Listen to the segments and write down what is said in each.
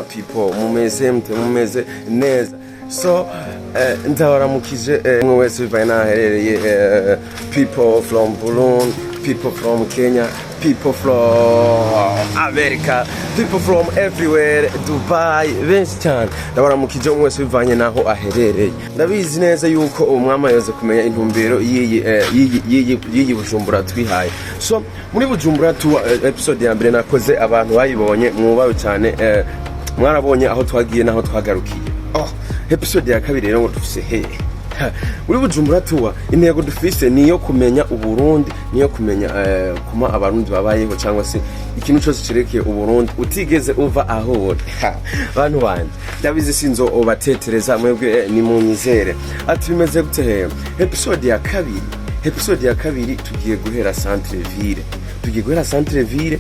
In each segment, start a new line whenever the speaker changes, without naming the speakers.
My people, mumeze mute? Mumeze neza? So ndabaramukije umwe wese bivaye n'aho aherereye, people from Burundi, people from Kenya, people from America, people from everywhere, Dubai, benshi cyane. Ndabaramukije umwe wese bivanye n'aho aherereye. Ndabizi neza yuko umwami yoze kumenya intumbero y'iyi Bujumbura twihaye. So muri Bujumbura tour, episode ya mbere nakoze, abantu bayibonye mwubawe cyane, mwarabonye aho twagiye n'aho twagarukiye. Oh, episode ya kabiri rero ngo dufise hehe? Muri Bujumbura tour, intego dufise niyo kumenya Uburundi, niyo kumenya kuma Abarundi babayeho, cyangwa se ikintu cyose cerekeye Uburundi utigeze uva aho uri. Ha, bantu banje, ndabizi sinzo ubatetereza mwebwe, nimunyizere. Ati bimeze gute hehe? Episode ya kabiri tugiye guhera centre ville, tugiye guhera centre ville,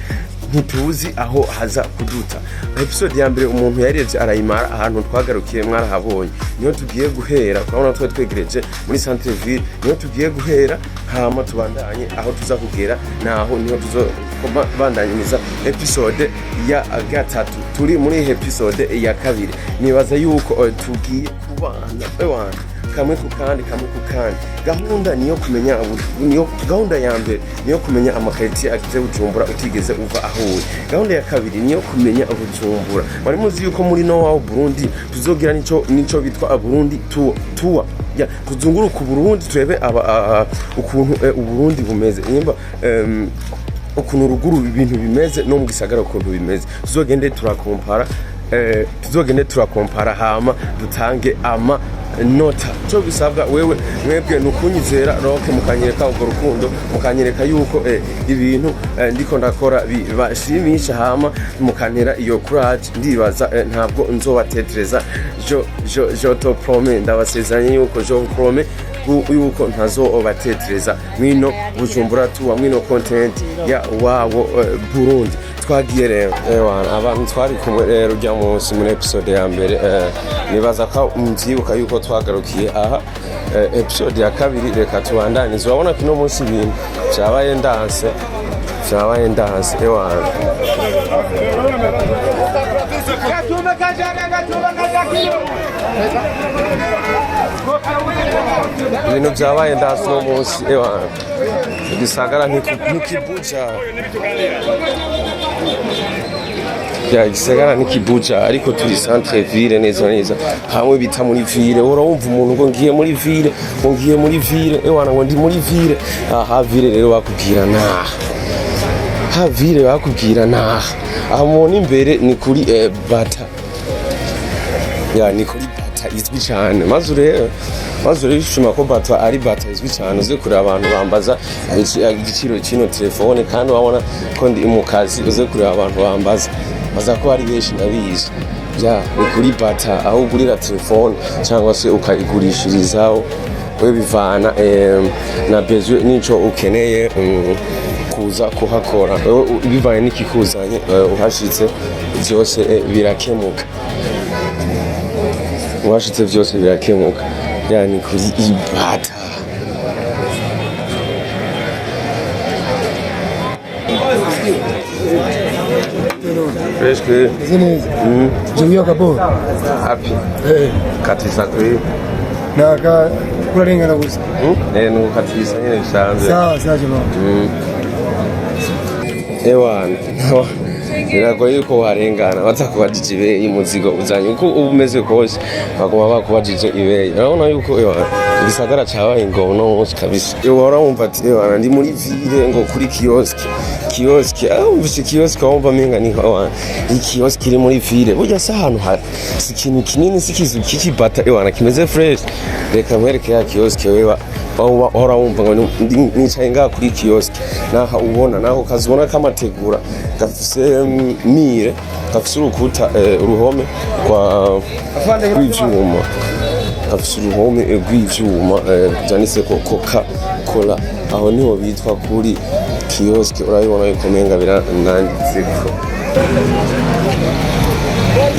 ntituzi aho haza kuduta. Episode ya mbere umuntu yarebye arayimara, ahantu twagarukiye mwarahabonye, niho tugiye guhera. Urabona twari twegereje muri centre ville, niho tugiye guhera, hama tubandanye aho tuza kugera, naho niho tuzobandanyiriza episode ya gatatu. Turi muri episode ya kabiri, nibaza yuko tugiye kubana ewana kamwe ku kandi, kamwe ku kandi. Gahunda niyo kumenya niyo gahunda ya mbere niyo kumenya amakaritiye agize Bujumbura utigeze uva aho uri. Gahunda ya kabiri niyo kumenya Bujumbura. Mwari muzi yuko muri no wawo Burundi tuzogira nico bitwa Burundi tour ya tuzunguruka Uburundi, turebe ukuntu Uburundi bumeze, nimba ukuntu ruguru ibintu bimeze no mu gisagara ukuntu bimeze. Tuzogende turakompara, hama dutange ama nota. Cyo bisabwa wewe mwebwe ni ukunyizera roke, mukanyereka urwo rukundo, mukanyereka yuko ibintu ndiko ndakora bibashimisha, hama mukantera iyo courage. Ndibaza ntabwo nzobatetereza. Je te promets, ndabasezeranye yuko, je vous promets yuko ntazobatetereza mwino Bujumbura tour, mwino content ya wawo Burundi. Twagiye rero. Ewana, abantu twari kumwe rero ujya munsi muri episode ya mbere, nibaza ko mvyibuka yuko twagarukiye aha. Episode ya kabiri reka tubandanize. Urabona ko ino munsi ibintu vyabaye ndanse, vyabaye ndanse ewana. Ibintu vyabaye ndanse uno munsi ewana, igisagara ntikibuja ya igisagara ntikibuja, ariko turi centre ville neza neza, hamwe bita muri ville. Urumva umuntu ngo ngiye muri ville, ngo ngiye muri ville, ewana, ngo ndi muri ville. Aha ville rero bakubwira naha, ha ville bakubwira naha. Aha mubona imbere ni kuri Bata, ya ni kuri Bata izwi cyane. Maze urebe ishuma ko Bata ari Bata izwi cyane. Uze kureba abantu bambaza igiciro cy'ino telefone, kandi wabona ko ndi mu kazi. Uze kureba abantu bambaza, baza ko ari benshi, ndabizi. Ya ni kuri Bata, aho ugurira telefone cyangwa se ukayigurishirizaho we, bivana na besoin n'ico ukeneye kuza kuhakora. Wewe bivanye n'ikikuzanye, uhashitse byose birakemuka, washitse byose birakemuka. Yani kuri Ibata. Fresh kwe.
Meze neza. Je kabo.
Happy.
Eh,
katisa kwe.
Naka kurarengana gusa.
Eh, nuko katisa nyine bisanzwe.
Sawa sawa jamaa.
Ewana, biragoye yuko warengana batakubajije ibeyi. Umuzigo uzanye uko uba umeze kose, baguma bakubajije ibeyi. Urabona yuko ewana igisagara cabaye ngo uno munsi kabisa uhora wumva ati ewana ndi muri ville, ngo kuri kioske, kioske. Ah, wumvise kioske wumva menga ni ewana ikioske iri muri ville. Burya si ahantu si ikintu kinini, si ikizu k'ikibata ewana kimeze fresh. Reka nkwereke ya kioske wewe wahora wumva ngo nicaye ngaha kuri kioske. Naha ubona naho kazibona k'amategura gafise mire, gafise urukuta, uruhome rw'ivyuma, gafise uruhome rw'ivyuma, vyanditseko Coca Cola. Aho niho bitwa kuri kioske. Urabibona yuko umenga birananditseko.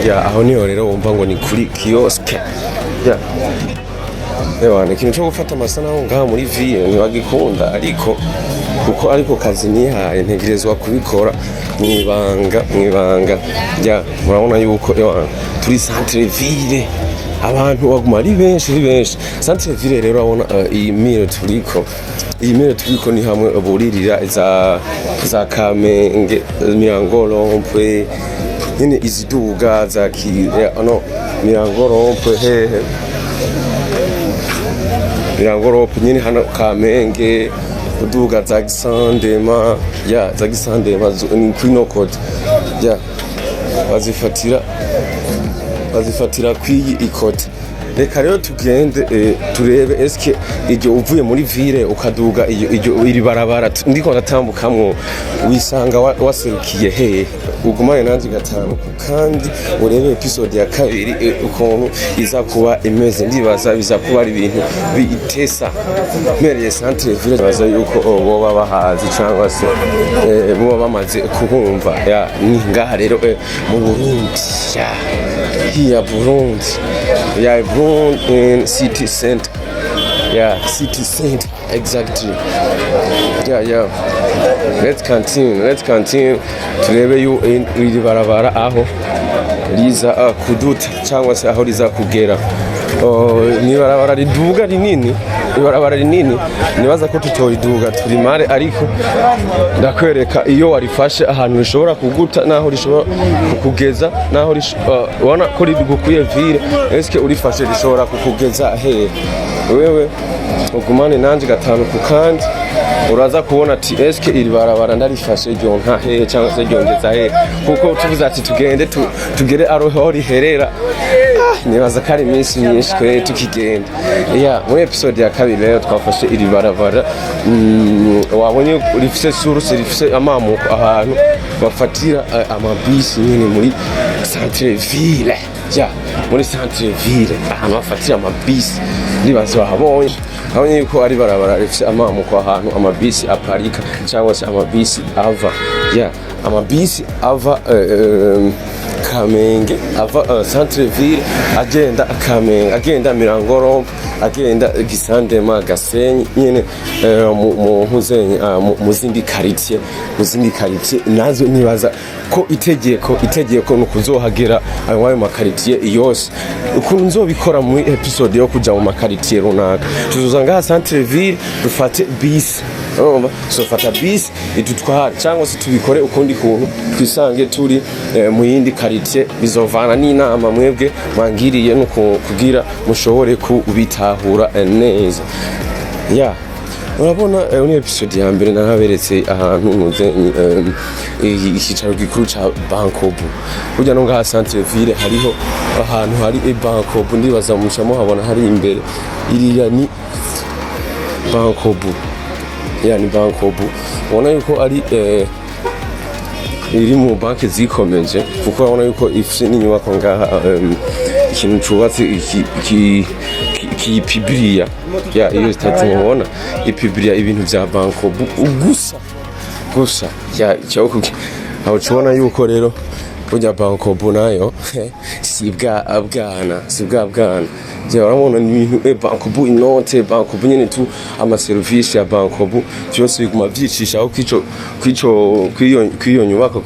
Ya, aho niho rero wumva ngo ni kuri kioske. Ya. Ewana, ikintu cyo gufata amasanamu ngaha muri ville ntibagikunda, ariko kuko ariko kazi nihaye, ntegerezwa kubikora mwibanga, mwibanga. Ya, murabona yuko, ewana, turi centre ville, abantu baguma ari benshi, ari benshi. Centre ville rero, urabona iyi mire turiko, iyi mire turiko ni hamwe buririra za Kamenge, Mirango rond-point nyine, iziduga za ki no Mirango rond-point, hehe, Mirango rond-point nyine hano Kamenge, uduga za Gisandema, ya za Gisandema ni kuri no côté, ya bazifatira kwiyi i côté. Reka rero tugende turebe eske iryo uvuye muri ville ukaduga iyo iryo iri barabara ndiko ndatambukamwo, wisanga waserukiye hehe? Ugumane nanjye gatanu kandi urebe episode ya kabiri ukuntu iza kuba imeze. Ndibaza biza kuba ari ibintu bitesa. Mpereye centre ville, baza yuko boba bahazi cyangwa se boba bamaze kuhumva. Ya, ni ngaha rero mu Burundi, ya hiya Burundi, ya Burundi in city center, yeah, city center exactly. Yeah, let's continue, let's continue, turebe yu iri barabara aho riza kuduta cyangwa se aho riza kugera. Oh, ni ibarabara riduga rinini, ibarabara rinini. Nibaza ko tutoriduga turimare, ariko ndakwereka iyo warifashe ahantu rishobora kuguta naho rishobora kukugeza, naho ubona ko rigukuye ville. Eske urifashe rishobora kukugeza hehe? Wewe ugumane nanje gatanu ku kandi, uraza kubona ati eske iri barabara ndarifashe ryonka hehe cyangwa se ryongeza hehe? Kuko tuvuze ati tugende tugere aho riherera, nibaza ko ari iminsi myinshi kwe tukigenda. Ya, muri episode ya kabiri rero twafashe iri barabara, wabonye rifise source, rifise amamuko ahantu bafatira amabisi nyine muri centre ville. Ya, muri centre ville ahantu bafatira amabisi, ndibaza wahabonye, abonye yuko ari barabara rifise amamuko ahantu amabisi aparika cyangwa se amabisi ava. Ya, amabisi ava Kamenge, ava centre ville agenda Kamenge, agenda Mirango, agenda Gisandema, Gasenyi nyene, mu nkuzenye mu zindi quartier, mu zindi quartier nazo. Nibaza ko itegeko ni ukuzohagera ayo ma quartier yose. Ukuntu nzobikora muri episode yo kuja mu ma quartier runaka, tuzoza ngaha centre ville, dufate bisi, urumva, tuzofata bisi idutware, cyangwa se tubikore ukundi kuntu, twisange turi mu yindi quartier. Bizovana n'inama mwebwe mwangiriye no kugira mushobore kubitahura neza. Ya, urabona muri episode ya mbere naraberetse ahantu nuze icyicaro gikuru ca Bancobu. Burya no ngaha centre ville hariho ahantu hari Bancobu, ndibaza muca muhabona hari imbere. Iriya ni Bancobu, ya ni Bancobu. Ubona yuko ari iri mu banki zikomeje, kuko urabona yuko ifise n'inyubako ngaha, ikintu cubatse kiyipibiriya. Ya, iyo statue mubona ipibiriya ibintu vya Bancobu gusa gusa. Ya, icyo aho tubona yuko rero burya Bancobu nayo si bwa bwana, si bwa bwana. Je, urabona ni ibintu Bancobu, inote Bancobu nyene tu, amaserivisi ya Bancobu vyose biguma vyicishaho kwico kwiyo nyubako,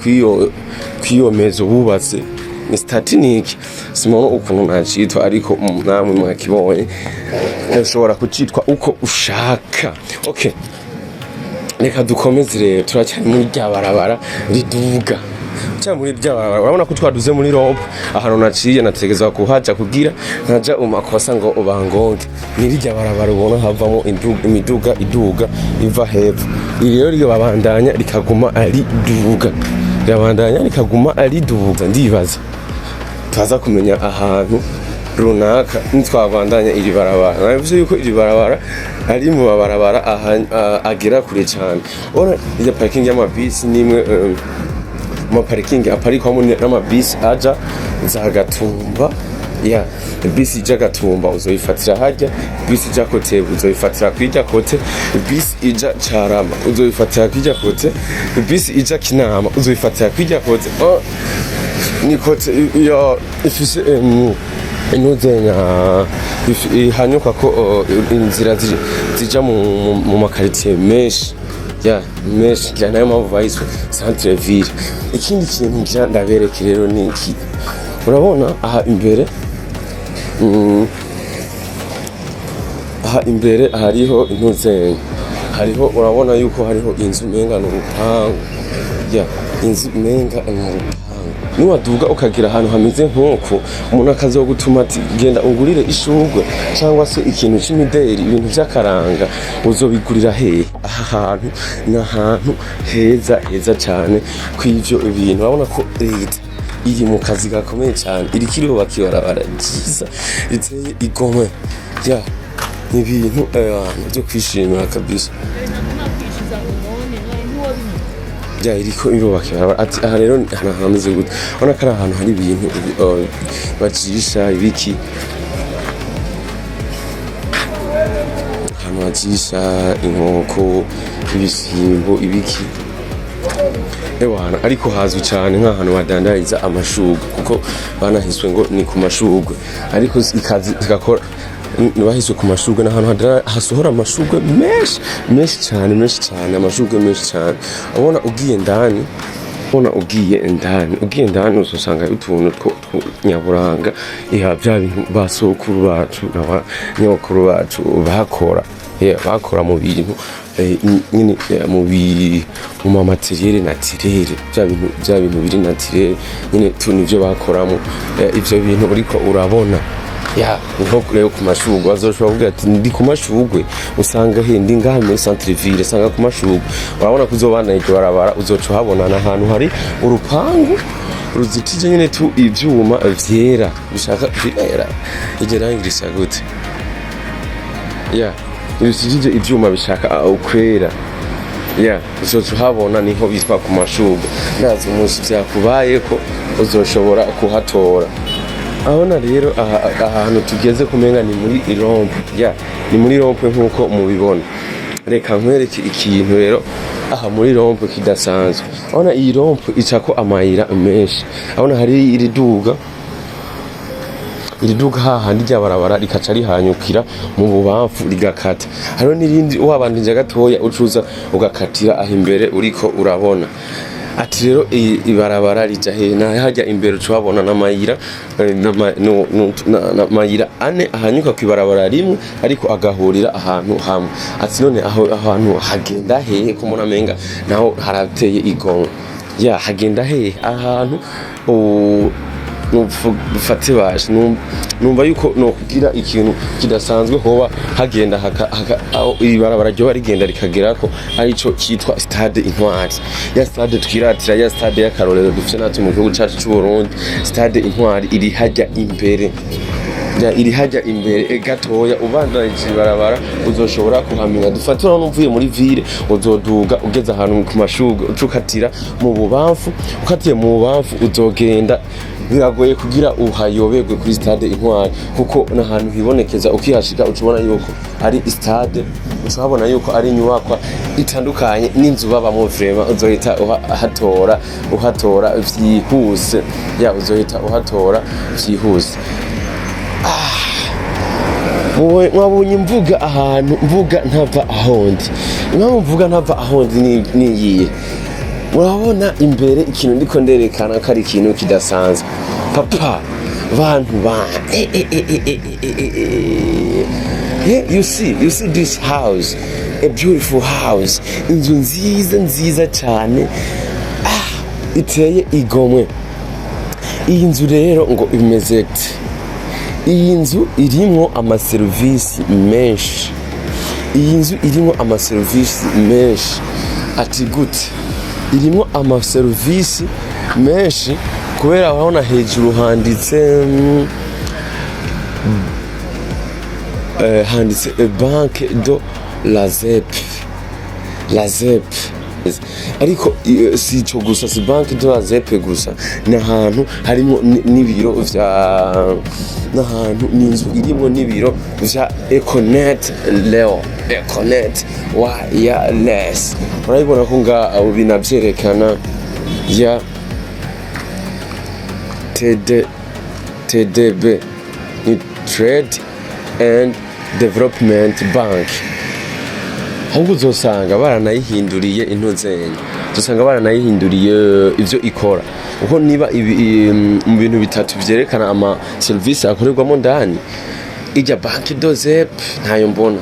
kwiyo mezo bubatse. Ni statue niki, simona ukuntu nacitwa, ariko namwe mwakibonye, ushobora kucitwa uko ushaka. Okay, reka dukomeze rero. Turacyari muri rya barabara riduga cyangwa muri rya barabara. Urabona ko twaduze muri rond-point. Ahantu naciye nategezwa kuhaja kugira ntaja mu makosa ngo ubangonge. Ni rirya barabara ubona havamo imiduga iduga iva hepfo. Iri rero ribabandanya rikaguma ari duga, rirabandanya rikaguma ari duga. Ndibaza tuza kumenya ahantu runaka nitwabandanya iri barabara. Navuze yuko iri barabara ari mu mabarabara agera kure cyane. Ubona irya parking y'amabisi nimwe mu parikingi aparikwamo n'amabisi aja za Gatumba. Ya, bisi ija Gatumba uzoyifatira harya, bisi ija côté uzoyifatira kwirya côté, bisi ija Carama uzoyifatira kwirya côté, bisi ija Kinama uzoyifatira kwirya côté. Oh, ni côté ya ifise Intuzenya ihanyuka ko inzira zija mu ma quartier menshi, ya menshi, ngira nayo mpamvu bayiswe centre ville. Ikindi kintu ngira ndabereke rero ni iki. Urabona aha imbere, aha imbere hariho intuzenya, hariho, urabona yuko hariho inzu umenga ni urupangu, ya inzu umenga ni urupangu. Niwaduga ukagira ahantu hameze nk'uku, umuntu akazogutuma ati: "Genda ungurire ishurwe cyangwa se ikintu c'imideri, ibintu vy'akaranga", uzobigurira hehe? Aha hantu ni ahantu heza heza cyane kw'ivyo bintu. Urabona ko leta iri mu kazi gakomeye cyane, iriko irubaka ibarabara ryiza riteye igomwe. Ya ni ibintu byo kwishimira kabisa. Ya iriko irubaka ibarabara. Ati aha rero ni ahantu hameze gute? Urabona ko ari ahantu hari ibintu bajisha ibiki, ahantu bajisha inkoko, ibisimbo, ibiki. Ewana, ariko hazwi cyane nk'ahantu badandariza amashurwe, kuko banahiswe ngo ni ku mashurwe, ariko ikazi igakora bahiswe ku mashurwe. Ni ahantu hasohora amashurwe menshi menshi cyane, menshi cyane, amashurwe menshi cyane. Ubona ugiye ndani, ubona ugiye indani uzosanga utuntu two nyaburanga, ya bya bintu basokuru bacu na ba nyokuru bacu bakora. Yeah, bakora mu bintu nyine, mu ma matériel naturel, bya bintu biri naturel nyine tu nivyo bakoramo. Ivyo bintu uriko urabona, ya niho rero ku mashurwe bazoshobora kuvuga ati: "Ndi ku mashurwe." Usanga he? Ndi ngaha muri centre ville, usanga ku mashurwe. Urabona ko uzobana iryo barabara, uzoca uhabona ahantu hari urupangu ruzitije nyine tu ivyuma vyera, bishaka birera. Iryo rangi risa gute? Ya ruzitije ivyuma bishaka ukwera. Ya uzoca uhabona, niho bitwa ku mashurwe. Ndazi umunsi vyakubayeko uzoshobora kuhatora. Abona rero aha ahantu tugeze kumenga ni muri rond-point. Ya ni muri rond-point nkuko mubibona. Reka nkwereke ikintu rero aha muri rond-point kidasanzwe. Abona iyi rond-point icako amayira menshi. Abona hari iriduga, iriduga hahandi rya barabara rikaca rihanyukira mu bubamfu rigakata. Hariho n'irindi wabandije gatoya ucuza ugakatira aho imbere uriko urabona. Ati rero ibarabara rija he? Na hajya imbere uca n'amayira n'amayira ane ahanyuka kw'ibarabara rimwe, ariko agahurira ahantu hamwe. Ati none aho ahantu hagenda hehe, ko umuntu amenga naho harateye igomwe? Ya hagenda hehe ahantu? Dufate baje numva yuko nokugira ikintu kidasanzwe hoba hagenda aho ibarabara ryoba rigenda rikagerako, arico kitwa Stade Intwari. Ya stade twiratira, ya stade y'akarorero dufite natwe mu gihugu cacu c'u Burundi. Stade Intwari iri hajya imbere, ya iri hajya imbere gatoya. Ubandanije ibarabara uzoshobora kuhamenya. Dufate urabona uvuye muri ville, uzoduga ugeze ahantu ku mashurwe, uca ukatira mu bubamfu. Ukatiye mu bubamfu uzogenda, biragoye kugira uhayoberwe kuri Stade Intwari, kuko n'ahantu hibonekeza. Ukihashika uca ubona yuko ari stade, uca uhabona yuko ari inyubakwa itandukanye n'inzu babamo. Vraiment uzohita uhatora vyihuse. Ya uzohita uhatora vyihuse. Mwabonye mvuga ahantu mvuga ntava ahondi. Impamvu mvuga ntava ahondi niyihe? Murabona imbere ikintu ndiko nderekana ko ari ikintu kidasanzwe, papa, bantu ba you see this house, a beautiful house, inzu nziza nziza cyane, iteye igomwe. Iyi nzu rero ngo imeze gute? Iyi nzu irimwo amaserivisi menshi. Iyi nzu irimwo amaserivisi menshi. Ati gute irimwo amaserivisi menshi? Kubera urabona hejuru handitse handitse Banque de la ZEP, la ZEP. Ariko si ico gusa, si Banque de la ZEP gusa, ni ahantu harimo n'ibiro vya, n'ahantu ni inzu irimwo n'ibiro vya Econet Leo, Econet Wireless. Urabibona ko nga abo binavyerekana ya TD TDB. Trade and Development Bank. Ahubwo uzosanga baranayihinduriye intuzenya, uzosanga baranayihinduriye ivyo ikora, kuko niba mu bintu bitatu vyerekana ama service akorerwamo ndani, ijya banki dozep ntayo mbona.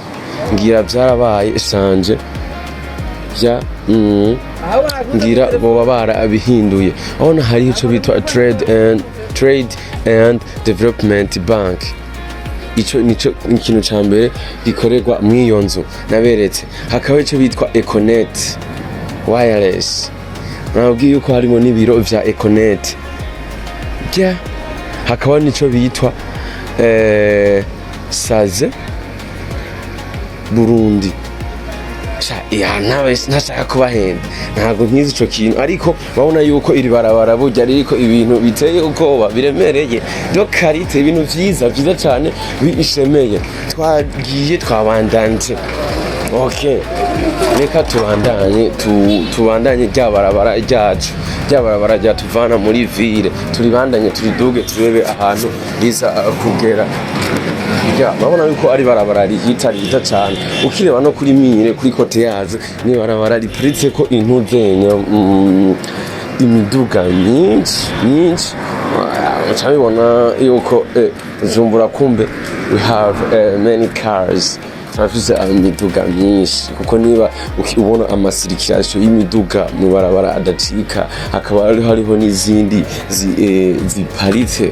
Ngira vyarabaye sanje vya ngira boba barabihinduye. Urabona hariho ico bitwa Trade and Development Bank. Ico nico ikintu ca mbere gikorerwa mw'iyo nzu naberetse. Hakaba ico bitwa Econet Wireless, nababwiye yuko harimo n'ibiro vya Econet. Bya hakaba nico bitwa Saze Burundi. Sha, ya nawe ntashaka kubahenda, ntabwo nkizi ico kintu, ariko urabona yuko iri barabara burya ririko ibintu biteye ubwoba, biremereye, de qualité, ibintu vyiza vyiza cane bishemeye. Twagiye, twabandanje. Okay, reka tubandanye, tubandanye rya barabara ryacu, rya barabara ryatuvana muri ville. Turibandanye, turiduge, turebe ahantu riza kugera. Ya, urabona yuko ari barabara rihita, rihita cyane. Ukireba no kuri mire, kuri côté yazo, ni barabara riparitse ko intuzenya, imiduga myinshi myinshi. Uca bibona yuko Bujumbura kumbe we have many cars, turafise imiduga myinshi, kuko niba ubona ama circulation y'imiduga mu barabara adacika, hakaba hariho n'izindi ziparitse,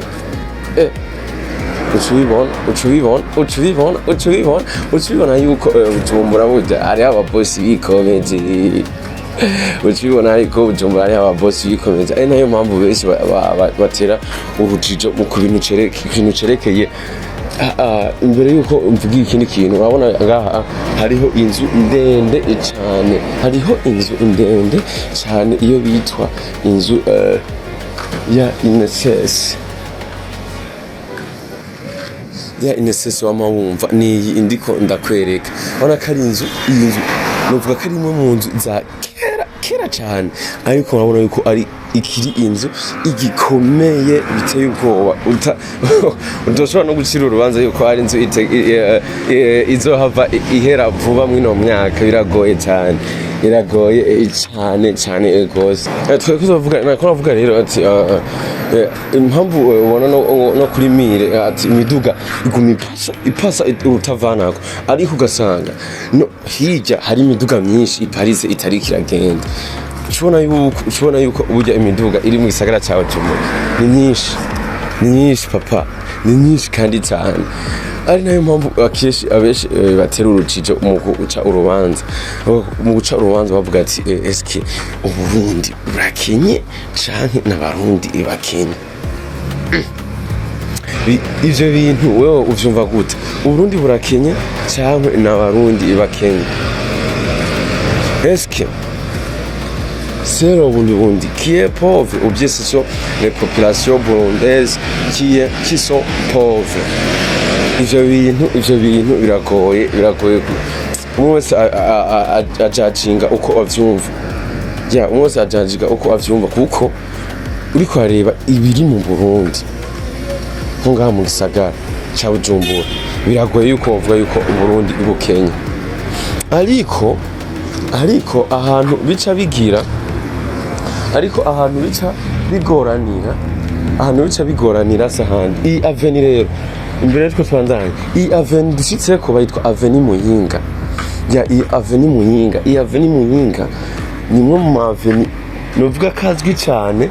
uca ubibona, uca ubibona, uca ubibona, uca ubibona, uca ubibona yuko Bujumbura burya hariho ababosi bikomeje. Uca ubibona, ariko Bujumbura hariho ababosi bikomeje, ari nayo mpamvu benshi batera urujijo mu ku bintu ikintu cerekeye. Imbere yuko mvuga ikindi kintu, urabona ngaha hariho inzu ndende cane, hariho inzu ndende cane, iyo bitwa inzu ya INSS. Ya INSS wama wumva ni iyi ndiko ndakwereka. Urabona ko ari inzu, iyi nzu novuga ko ari imwe mu nzu za kera kera cyane, ariko urabona yuko ari ikiri inzu igikomeye biteye ubwoba. Udashobora no gucira urubanza yuko ari inzu izohava ihera vuba mw'ino myaka. Biragoye cyane, biragoye cyane cyane rwose. Twari tuvuga, nako navuga rero ati impamvu ubona no kuri mire ati imiduga iguma ipasa ipasa urutavanako, ariko ugasanga no hirya hari imiduga myinshi iparitse itariko iragenda. Ushobona yuko burya imiduga iri mu gisagara cya Bujumbura ni myinshi, ni myinshi papa, ni myinshi kandi cyane, ari nayo mpamvu akenshi abenshi batera urujijo mu guca urubanza, bavuga ati eske Uburundi burakenye canke n'Abarundi bakenye? Ivyo bintu wewe uvyumva gute? Uburundi burakenye canke n'Abarundi bakenye? Eske c'est le Burundi qui est pauvre ou bien ce sont les populations burundaises qui sont pauvres? Ivyo bintu biragoye, biragoye. Umwe wese ajajinga uko avyumva. Ya, umwe wese ajajinga uko avyumva, kuko uriko arareba ibiri mu Burundi, nko ngaha mu gisagara ca Bujumbura, biragoye yuko bavuga yuko Uburundi bukenye. Ariko ahantu bica bigira, ariko ahantu bica bigoranira, ahantu bica bigoranira si ahandi. Iyi avenue rero, imbere two tubandanye, iyi avenue dushitseko bayitwa Avenue Muyinga. Ya, iyi Avenue Muyinga, iyi Avenue Muyinga ni imwe mu ma avenue novuga kazwi cyane,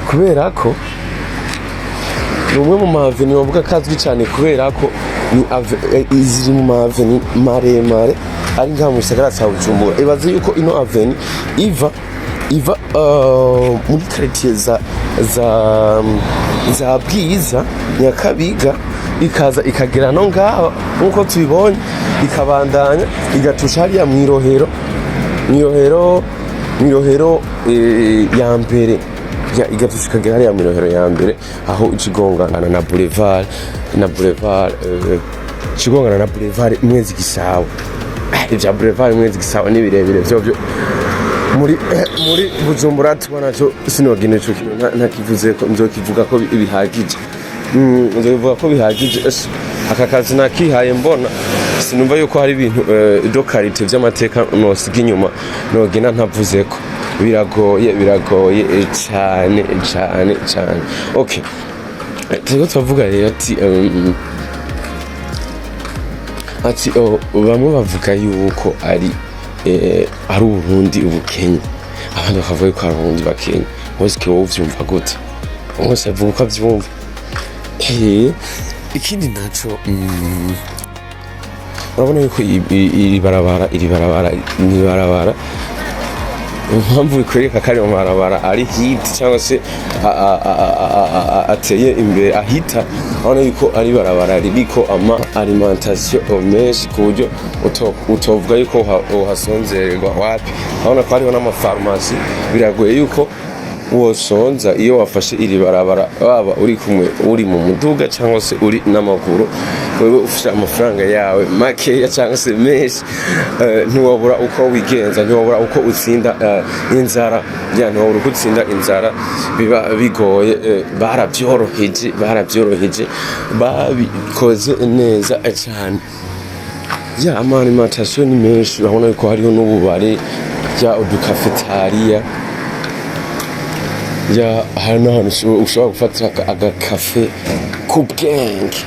kubera ko ni umwe mu ma avenue bavuga kazwi cyane, kubera ko ni ziri mu ma avenue maremare ari ngaha mu gisagara ca Bujumbura. Ibaze yuko ino avenue iva muri quartier za Bwiza, Nyakabiga, ikaza ikagera no ngaha nkuko tubibonye, ikabandanya igatusha hariya mw'irohero, mw'irohero ya mbere. Ya, igatusha ikagera hariya mw'irohero ya mbere, aho ikigongana na boulevard, ikigongana na boulevard Mwezi Gisabo. Ibya boulevard Mwezi Gisabo ni birebire vyovyo. Muri Bujumbura tubona cyo sinogina ico kintu ntakivuze ko nzokivuga ko bihagije. Nzokivuga ko bihagije. Ese Aka kazi nakihaye mbona sinumva yuko hari ibintu de qualité vy'amateka nosiga inyuma nogenda ntavuzeko. Biragoye, biragoye cane cane cane. Okay, turiko turavuga rero ati oh, bamwe bavuga yuko ari Uburundi ubukenye, abandi bakavuga yuko ari Uburundi bakenye. Wese wowe uvyumva gute? Wese avuga uko avyumva. Ikindi naco, urabona yuko iri barabara ni barabara. Impamvu bikwereka ko ari mu mabarabara ari hit cyangwa se ateye imbere ahita, urabona yuko ari barabara ririko ama alimentation menshi, ku buryo utovuga yuko uhasonzererwa. Wapi, urabona ko hariho n'amafarumasi. Biragoye yuko wosonza iyo wafashe iri barabara, waba uri kumwe, uri mu muduga cyangwa se uri n'amaguru. Wewe ufite amafaranga yawe makeya cyangwa se menshi, ntiwabura uko wigenza, ntiwabura uko utsinda inzara ya, ntiwabura uko utsinda inzara. Biba bigoye. Barabyoroheje, barabyoroheje, babikoze neza cyane. Ya, ama alimentation ni menshi. Urabona yuko hariho n'ububare, ya, udukafetariya, ya, hari n'ahantu ushobora gufatira agakafe ku bwenge,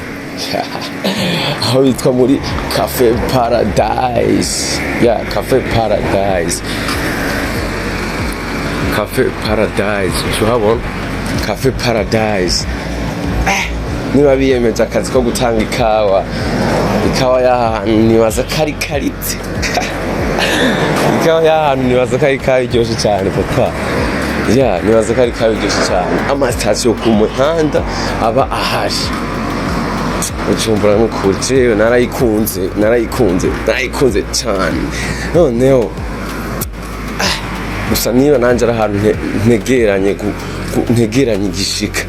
aho bitwa muri Cafe Paradise. Ya, Cafe Paradise, Cafe Paradise, uhabona Cafe Paradise. Niba biyemeje akazi ko gutanga ikawa, ikawa y'ahantu nibaza ko ari qualité. Ikawa y'ahantu nibaza ko ari ikawa iryoshe cyane, papa. Ya, nibaza ko ari ikawa iryoshe cyane. Amasitasiyo ku muhanda aba ahari. Bujumbura n'ukuri jewe narayikunze, narayikunze, narayikunze cyane. Noneho gusa niba nanjye ari ahantu ntegeranye ntegeranye igishika,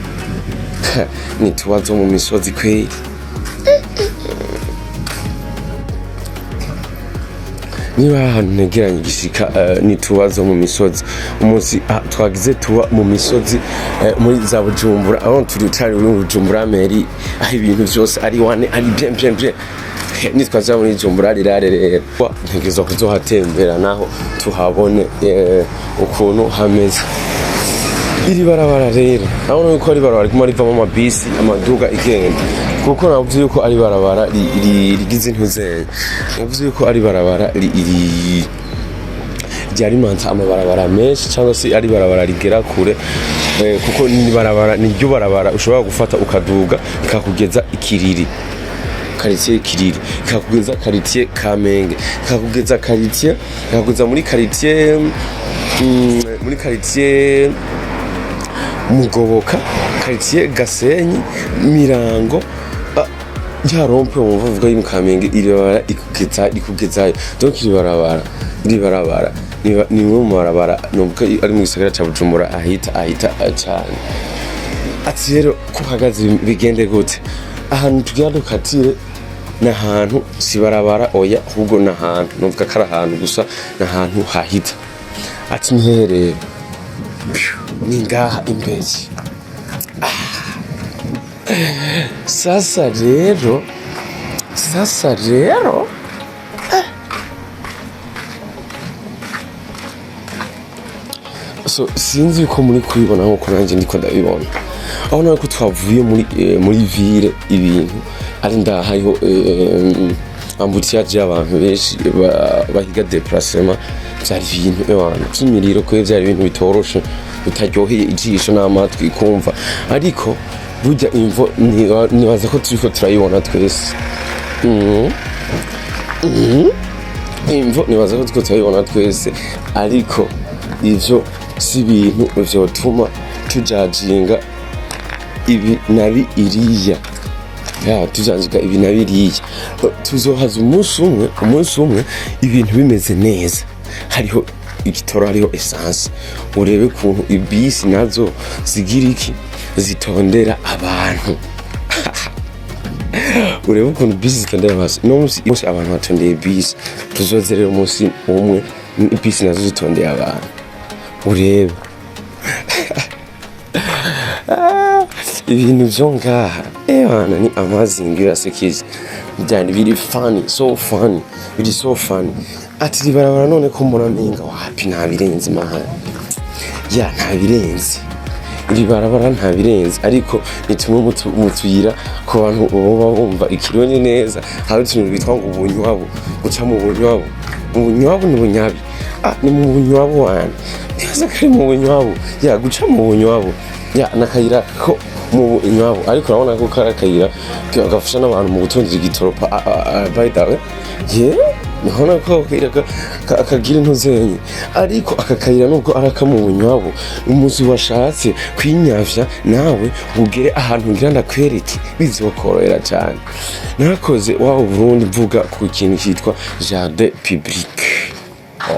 nituba zo mu misozi kweri. Niba ari ahantu ntegeranye igishika, nituba zo mu misozi. Umunsi twagize tuba mu misozi, muri za Bujumbura, aho turi tari muri Bujumbura mairie, aho ibintu byose ari wane, ari bien bien bien. Nitwaza muri Bujumbura rirare rero, ntegerezwa kuzohatembera naho tuhabone ukuntu hameze. Iri barabara rero, urabona yuko ari barabara riguma rivamo amabisi, amaduga igenda, kuko navuze yuko ari barabara rigize intuzenya. Navuze yuko ari barabara ryarimanta amabarabara menshi, cyangwa se ari barabara rigera kure, kuko ni barabara, ni ryo barabara ushobora gufata ukaduga ikakugeza Ikiriri, quartier Kiriri, ikakugeza quartier Kamenge, ikakugeza quartier, ikakugeza muri quartier muri quartier Mugoboka, quartier Gasenyi, Mirango, ya rond-point wumva uvuga yo mu Kamenge. Iri barabara ikugezayo. Donc iri barabara ni imwe mu mabarabara nubwo ari mu gisagara ca Bujumbura ahita cyane. Ati rero ko uhagaze bigende gute? Ahantu tugira dukatire ni ahantu, si barabara, oya, ahubwo ni ahantu nuvuga ko ari ahantu gusa, ni ahantu hahita. Ati ni hehe rero? Ni ngaha imbere. Sasa rero, sasa rero, so sinzi yuko muri kubibona nkuko nanjye ndiko ndabibona. Aho nawe ko twavuye muri ville, ibintu ari ndaha, hariho embouteillage y'abantu benshi bahiga déplacement. Byari ibintu ewana by'imiriro kwe, byari ibintu bitoroshe, bitaryoheye ijisho n'amatwi kumva. Ariko burya imvo nibaza ko turiko turayibona twese. Imvo nibaza ko turiko turayibona twese, ariko ivyo si ibintu vyotuma tujajinga ibi na iriya, ya, tujajinga ibi na biriya. Tuzohaza umunsi umwe, umunsi umwe ibintu bimeze neza, hariho igitoro, hariho essence, urebe ukuntu ibisi nazo zigira iki, zitondera abantu. Urebe ukuntu bisi zitondera abantu. No munsi abantu batondeye bisi. Tuzoze rero umunsi umwe bisi nazo zitondeye abantu, urebe. Ibintu vyo ngaha. Ewana, ni amazing, birasekeje byari biri funny, so funny, biri so funny. Ati ribarabara none ko mbona menga wapi, nta birenze mahana ya, nta birenze iri barabara, nta birenze, ariko ni tumwe mu tuyira ku bantu boba bumva ikirundi neza. Hari utuntu bitwa ngo ubunywabu, guca mu bunywabu. Mu bunywabu ni bunyabi, ah, ni mu bunywabu wana, nibaza ko ari mu bunywabu ya, guca mu bunywabu ya, n'akayira ko mu bunywabu, ariko urabona ko kari akayira gafasha n'abantu mu gutondera igitoro. By the way, yeah, nibona ko akayira kagira intuzenye, ariko aka kayira nubwo ari aka mu bunywabu, umunsi washatse kwinyavya nawe ugere ahantu ngira ndakwereke, bizokorohera cyane. Narakoze waba Burundi mvuga ku kintu cyitwa jardin public.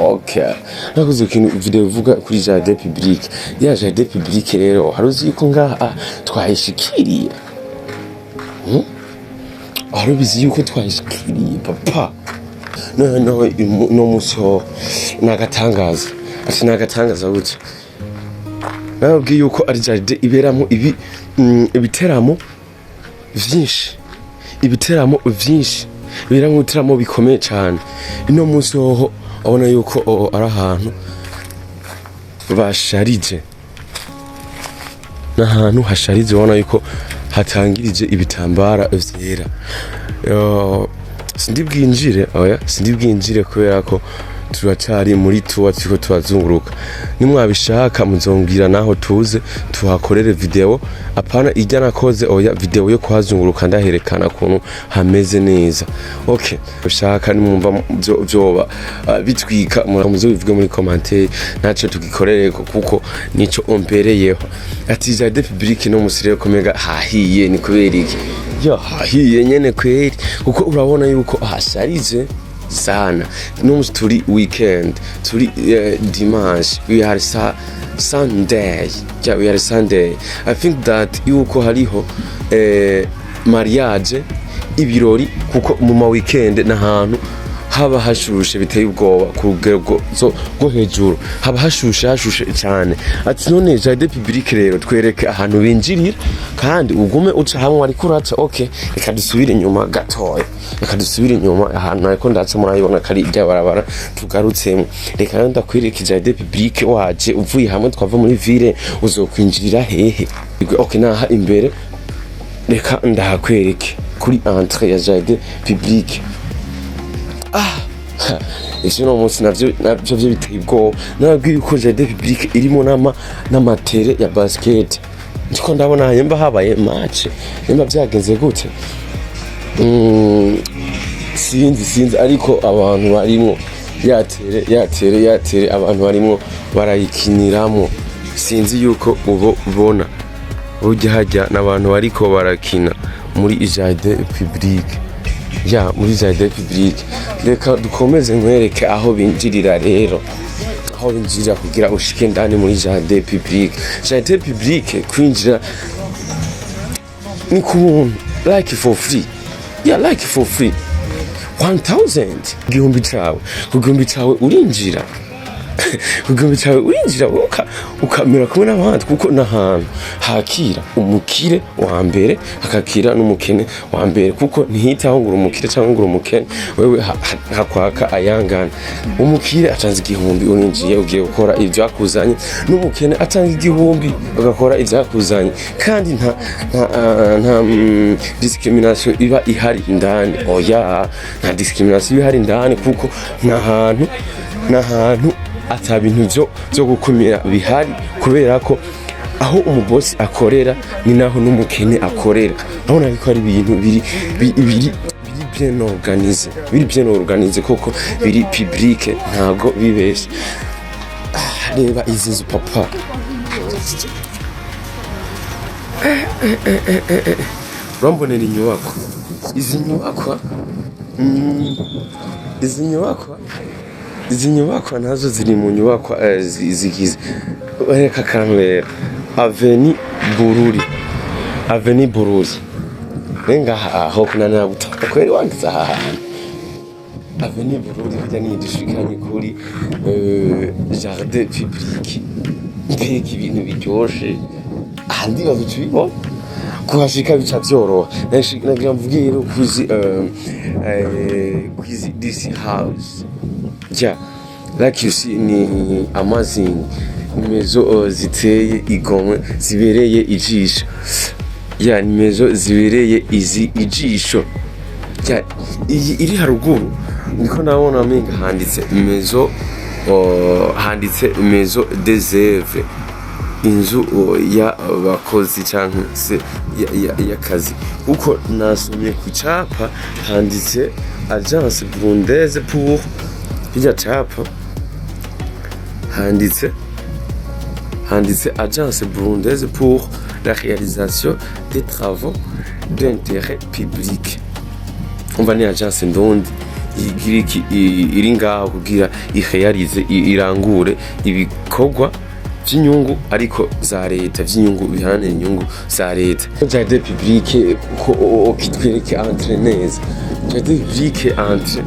Okay. Nakoze ikintu video ivuga kuri jardin public. Ya jardin public rero, hari uzi yuko ngaha twayishikiriye? Wari ubizi yuko twayishikiriye, papa? Noneho no munsi ho ni agatangaza. Ati ni agatangaza gutya. Nababwiye yuko ari jardin iberamo ibiteramo vyinshi, ibiteramo vyinshi, biberamo ibiteramo bikomeye cyane. Ino munsi hoho abona yuko ari ahantu basharije, n'ahantu hasharije, ubona yuko hatangirije ibitambara vyera. Yo, sindi bwinjire, oya, sindi bwinjire kubera ko turacari muri tuwa, turiko turazunguruka. Nimwabishaka muzongera naho tuze tuhakorere video, apana ijya nakoze, oya, video yo kuhazunguruka ndaherekana ukuntu hameze neza. Okay, ushaka nimwumva vyoba bitwika, muzobivuge muri commentaire, naco tugikorereko kuko nico ompereyeho. Ati jardin public no musire komega hahiye, ni kubera iki? Yo, hahiye nyene kweri, kuko urabona yuko hasharije sana. N'umunsi turi weekend, turi dimanche, we are Sunday, yeah, we are Sunday. I think that yuko hariho mariage, ibirori, kuko mu ma weekend n'ahantu haba hashushe biteye ubwoba ku rugero rwo hejuru, haba hashushe, hashushe cyane. Ati none jardin public rero, twereke ahantu binjirira kandi ugume uca hamwe ariko uraca. Okay, reka dusubire inyuma gatoya, reka dusubire inyuma ahantu ariko ndaca, murabibona ko ari irya barabara tugarutsemo. Reka rero ndakwereke jardin public. Waje uvuye hamwe twava muri ville, uzokwinjirira hehe? Okay, naha imbere, reka ndahakwereke kuri entrée ya jardin public. Ese uno munsi navyo vyo biteye ubwoba. Nababwiye yuko jardin public irimo n'ama terrain ya basket. Ndiko ndabona yemba habaye match, yemba vyagenze gute? Sinzi, sinzi, ariko abantu barimwo ya terrain, ya terrain, ya terrain, abantu barimwo barayikiniramo. Sinzi yuko ubo ubona burya hajya n'abantu bariko barakina muri jardin public ya, muri jardin public. Reka dukomeze nkwereke aho binjirira rero, aho binjirira kugira ushike ndani muri jardin public. Jardin public kwinjira ni ku buntu, like for free, yeah, like for free, 1000, igihumbi cawe. Ku gihumbi cawe urinjira, ku gihumbi cawe urinjira ukamera kumwe n'abandi, kuko n'ahantu hakira umukire wa mbere, hakakira n'umukene wa mbere, kuko ntihitaho ngo uri umukire cyangwa ngo uri umukene. Wewe hakwaka ayangana. Umukire atanze igihumbi, urinjiye ugiye gukora ivyakuzanye, n'umukene atanga igihumbi bagakora ivyakuzanye, kandi nta discrimination iba ihari indani. Oya, nta discrimination iba ihari indani, kuko nta hantu ata bintu vyo gukumira bihari, kubera ko aho umubosi akorera ni naho n'umukene akorera. Urabona ko ari ibintu biri bien organisé, biri bien organisé koko, biri public, ntabwo bibeshe. Ah, reba izi nzu, papa. Urambonera inyubako, izi nyubakwa, izi nyubakwa nazo ziri mu nyubakwa zigize. Reka akantu rero, Avenue Bururi, Avenue Bururi nengaha aho kunanira gutaka kweri wagize aha hantu Avenue Bururi burya nidushikanye kuri jardin public. Mbega ibintu biryoshe aha, ndibaza uca ubibona. Kuhashika bica vyoroha. Nagira mvuge rero kuzi kwizi this house. Yeah, like you see, ni amazing, ni maison ziteye igomwe, zibereye ijisho. Ya, ni maison zibereye izi ijisho. Ya, iyi iri haruguru niko ndabona menga handitse maison, handitse maison des œuvres, inzu y'abakozi canke se y'akazi, kuko nasomye ku capa handitse Agence Burundaise pour kirya capa handitse Agence Burundaise pour la réalisation des travaux d'intérêt public. Umva, ni agence ndundi igira iki iri ngaho kugira irealize, irangure ibikorwa vy'inyungu ariko za leta, vy'inyungu biharanira inyungu za leta. Jardin public ko kitwereke entrée neza. Jardin public entrée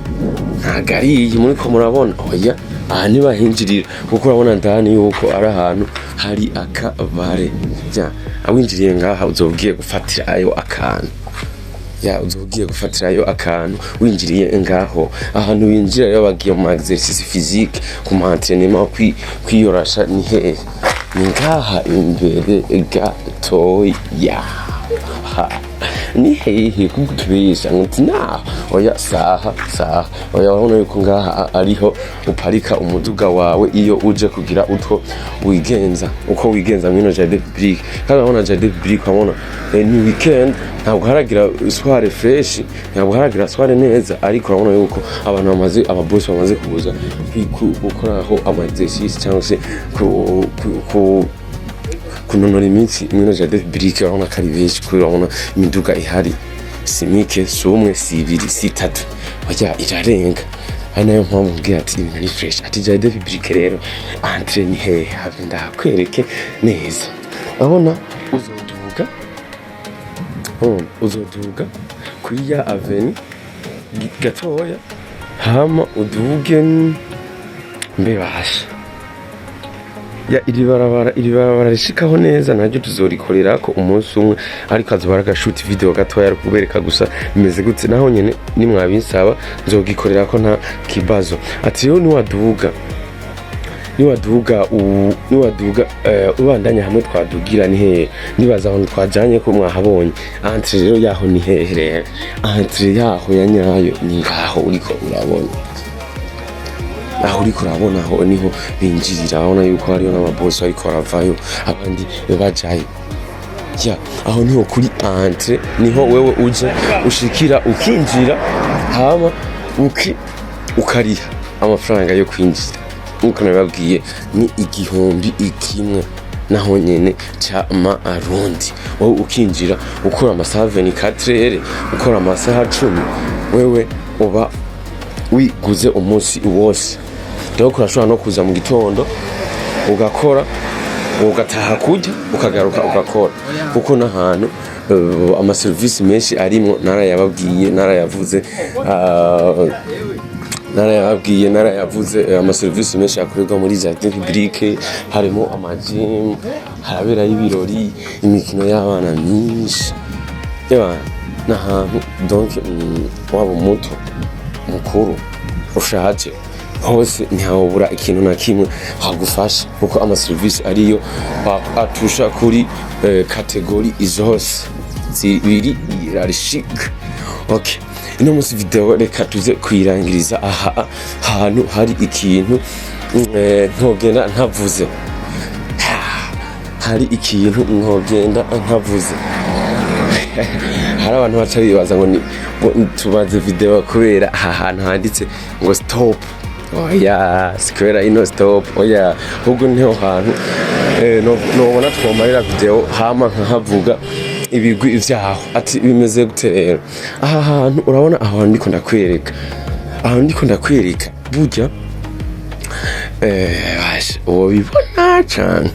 ntabwo ari iyi muriko murabona. Oya, aha ntibahinjirira, kuko urabona ndani yuko ari ahantu hari akabare. Ja, awinjiriye ngaha uzoba gufatira ayo akantu. Ya, uzoba gufatirayo akantu winjiriye ngaho. Ahantu winjira rero bagiye mu exercice physique, ku ma entraînement, kwiyorasha, ni hehe? Ni ngaha imbere gatoya. Ha, ni hehe kugutubesha ngo naho? Oya, saha saha, oya. Urabona yuko ngaha ariho uparika umuduga wawe iyo uje kugira utwo wigenza, uko wigenza mwino jardin public. Kandi urabona jardin public, urabona ni weekend, ntabwo haragira soirée fresh, ntabwo haragira soirée neza, ariko urabona yuko abantu bamaze, ababosi bamaze kuza gukoraho ama exercice cyangwa se ku kunonora imitsi mwino jardin public. Urabona ko ari benshi, kubera urabona imiduga ihari si mike, si umwe, si ibiri, si itatu, oya, irarenga. Ari nayo mpamvu mbwira ati ibintu ni fresh. Ati jardin public rero entrée ni hehe? Have ndahakwereke neza. Urabona uzoduga, uzoduga kuri ya avenue gatoya, hama uduge mbe basha. Ya, iri barabara rishikaho neza naryo tuzorikorera ko umunsi umwe, ariko azoba ari agashuti video gatoya, ari kubereka gusa bimeze gute. Naho nyene nimwabinsaba nzogikorera ko, nta kibazo. Ati rero niwaduga niwaduga ubandanya hamwe twadugira ni hehe? Nibaza ahantu twajanye ko mwahabonye. Entrée rero yaho ni hehe? Rero entrée yaho ya nyayo ni ngaho uriko urabona, aho uriko urabona, aho niho binjirira. Urabona yuko hariho n'ababosi bariko baravayo, abandi bajayo. Ya, aho niho kuri entrée, niho wewe uje ushikira ukinjira, hama ukariha amafaranga yo kwinjira. Nkuko nabibabwiye, ni 1000 naho nyene ca arundi. Wowe ukinjira, ukora amasaha 24 heures, ukora amasaha 10, wewe uba wiguze umunsi wose. Donc urashobora no kuza mu gitondo ugakora, ugataha kurya, ukagaruka ugakora, kuko n'ahantu amaserivisi menshi arimwo. Narayababwiye, narayavuze, narayababwiye, narayavuze, amaserivisi menshi akorerwa muri jardin public. Harimo amagym, haraberayo ibirori, imikino y'abana myinshi. Y'abana n'ahantu donc waba umuto, mukuru, ushaje, hose ntihawubura ikintu na kimwe hagufasha, kuko amaserivisi ariyo atusha kuri catégorie zose zibiri irarishika. Okay, ino munsi video reka tuze kuyirangiriza aha hantu. Hari ikintu ntogenda ntavuze, hari ikintu ntogenda ntavuze. Hari abantu baca bibaza ngo ni ngo tubaze video kubera aha hantu handitse ngo stop. Oya, si kubera ino stop, oya, ahubwo niho hantu nobona twomarira video, hama nkahavuga ibigwi vyaho. Ati bimeze gute rero aha hantu? Urabona aho hantu ndiko ndakwereka, ahantu ndiko ndakwereka burya, basha wobibona cane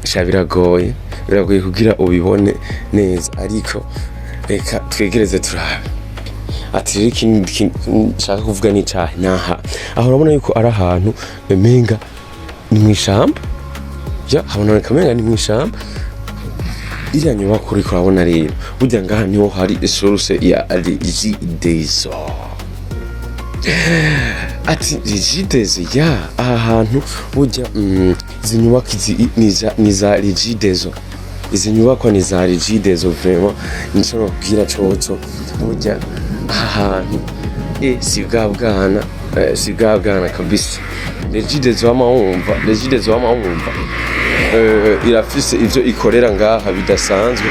sha, biragoye, biragoye kugira ubibone neza, ariko reka twegereze turabe. Ati rero ikindi kintu nshaka kuvuga ni icahe? Naha aho urabona yuko ari ahantu menga ni mw'ishamba. Ya, haboneka menga ni mw'ishamba. Iriya nyubako uriko urabona rero, burya ngaha niho hari source ya Regideso. Ati Regideso ya aha hantu burya, izi nyubako izi ni za Regideso, izi nyubako ni za Regideso. Vraiment nico nokubwira coco, burya aha hantu si bwa bwana, si bwa bwana kabisa. Regideso wama wumva, Regideso wama wumva, irafise ivyo ikorera ngaha bidasanzwe,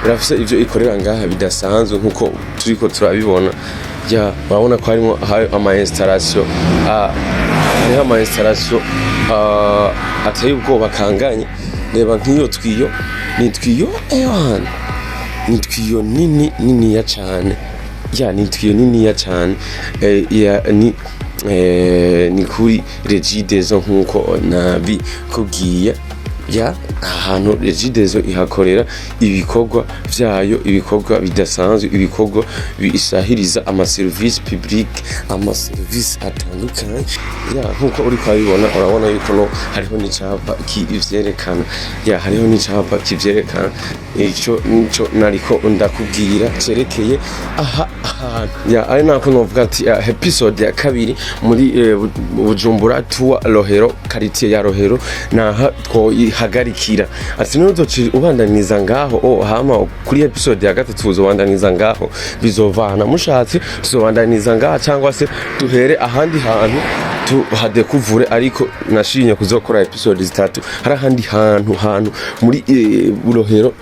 irafise ivyo ikorera ngaha bidasanzwe nkuko turiko turabibona. Ya, urabona ko harimo hari ama installation, hariho ama installation ateye ubwoba kanganye. Reba nk'iyo twiyo, ni twiyo ewana, ni twiyo nini niniya cane. Ya, ni twiyo niniya cane. Ya, ni kuri Regideso nkuko nabikubwiye. Ya, ahantu Regideso ihakorera ibikorwa vyayo, ibikorwa bidasanzwe, ibikorwa bisahiriza ama service public, ama service atandukanye. Ya, nkuko uri kwabibona, urabona yuko no hariho n'icapa kivyerekana. Ya, hariho n'icapa kivyerekana. Ico nico nariko ndakubwira cerekeye aha hantu. Ya, ari nako novuga ati episode ya kabiri muri Bujumbura tour Rohero, quartier ya Rohero, naha twoyihagarikira. Ati nuzoci ubandaniza ngaho, oh, hama kuri episode ya gatatu uzobandaniza ngaho, bizovana. Mushatse tuzobandaniza ngaha cyangwa se duhere ahandi hantu tuhadekuvure, ariko nashimye kuzokora episode zitatu. Hari ahandi hantu muri Rohero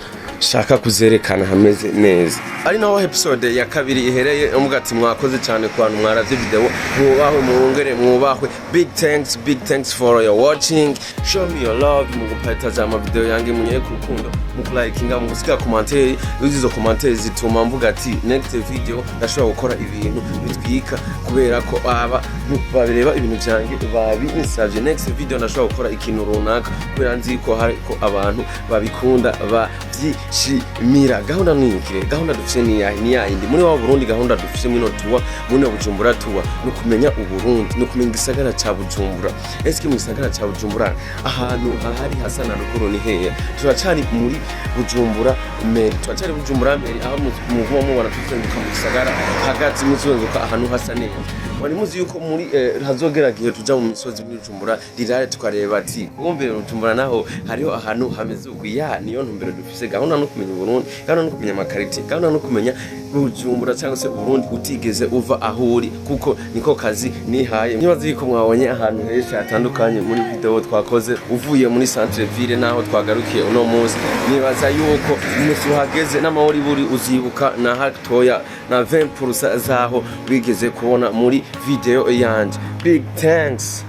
shaka kuzerekana hameze neza. Ari naho episode ya kabiri ihereye. Uvuga ati mwakoze cyane ku bantu mwaravye video, mwubahwe, mwongere mwubahwe. Big thanks, big thanks for your watching. Show me your love mu gupartaza ama video yange, munyereke urukundo mu kulikinga, mu gusiga commentaire. Izo commentaire zituma mvuga ati next video ndashobora gukora ibintu bitwika, kubera ko aba babireba ibintu vyanjye babinsavye. Next video ndashobora gukora ikintu runaka kubera nzi ko hariko abantu babikunda, bavyishimira. Gahunda ni iki rero? Gahunda dufise ni yahe? Ni yayindi muri wa Burundi. Gahunda dufise mwino tour, muri Bujumbura tour, ni ukumenya Uburundi, ni ukumenya igisagara ca Bujumbura. Eske mu gisagara ca Bujumbura ahantu hahari hasa na ruguru ni hehe? Turacari muri Bujumbura mairie, turacari Bujumbura mairie, aho muguma mubona tuzenguka mu gisagara hagati, muzenguka ahantu hasa neza. Wari muzi yuko muri hazogera gihe tuja mu misozi muri Bujumbura rirare, tukareba ati kumbe Bujumbura naho hariho ahantu hameze uku? Ya, niyo ntumbero dufise. Gahunda no kumenya Uburundi, gahunda no kumenya amakarite, gahunda no kumenya Bujumbura cyangwa se Uburundi utigeze uva aho uri, kuko niko kazi nihaye. Nibaza yuko mwabonye ahantu henshi hatandukanye muri video twakoze, uvuye muri centre ville naho twagarukiye uno munsi. Nibaza yuko umunsi uhageze n'amahoro buri uzibuka na hatoya na 20% zaho wigeze kubona muri video yanje. Big thanks.